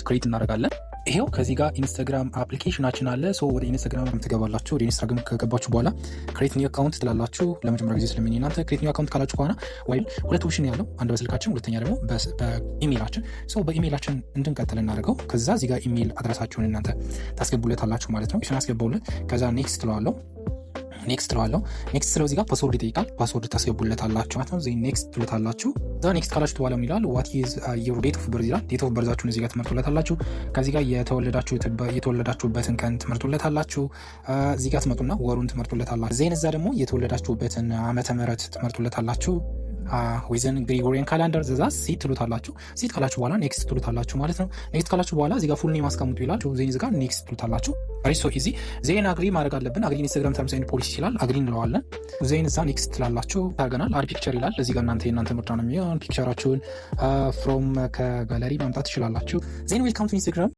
create እናደርጋለን። ይሄው ከዚህ ጋር ኢንስታግራም application ኣችን አለ። So ወደ ኢንስታግራም ትገባላችሁ። ወደ ኢንስታግራም ከገባችሁ በኋላ create new account ትላላችሁ። ለመጀመሪያ ጊዜ ስለሚሆን እናንተ create new account ካላችሁ በኋላ ወይም ሁለት option ያለው፣ አንድ በስልካችን፣ ሁለተኛ ደግሞ በኢሜይላችን። So በኢሜይላችን እንድንቀጥል እናደርገው። ከዛ እዚህ ጋር email address ኣችሁን እናንተ ታስገቡለታላችሁ ማለት ነው። አስገባውለት። ከዛ next ትለዋለሁ፣ next ትለዋለሁ። Next ስለው እዚህ ጋር password ይጠይቃል። Password ታስገቡለታላችሁ ማለት ነው። Then next ትሉታላችሁ። እዛ next ካላችሁት በኋላ ምን ይላል? "What is your date of birth?" ይላል። Date of birth ኣችሁን እዚህ ጋር ትመርጡለታላችሁ። ከዚህ ጋር የተወለዳችሁበትን ቀን ትመርጡለታላችሁ። እዚህ ጋር ትመጡና ወሩን ትመርጡለታላችሁ። Then እዛ ደግሞ የተወለዳችሁበትን ዓመተ ምህረት ትመርጡለታላችሁ within Gregorian calendar። ከዛ set ትሉታላችሁ። Set ካላችሁ በኋላ next ትሉታላችሁ ማለት ነው። Next ካላችሁ በኋላ እዚህ ጋር full name አስቀምጡ ይላል። Then እዚህ ጋር next ትሉታላችሁ። So easy። Then agree ማድረግ አለብን። "Agree Instagram terms and policy" ይላል። Agree እንለዋለን። Then እዛ next ትላላችሁ። ታርገናል። "Add picture" ይላል። እዚህ ጋር እናንተ የእናንተ ምርጫ ነው የሚሆን። Picture ኣችሁን from ከ gallery ማምጣት ትችላላችሁ። Then welcome to Instagram።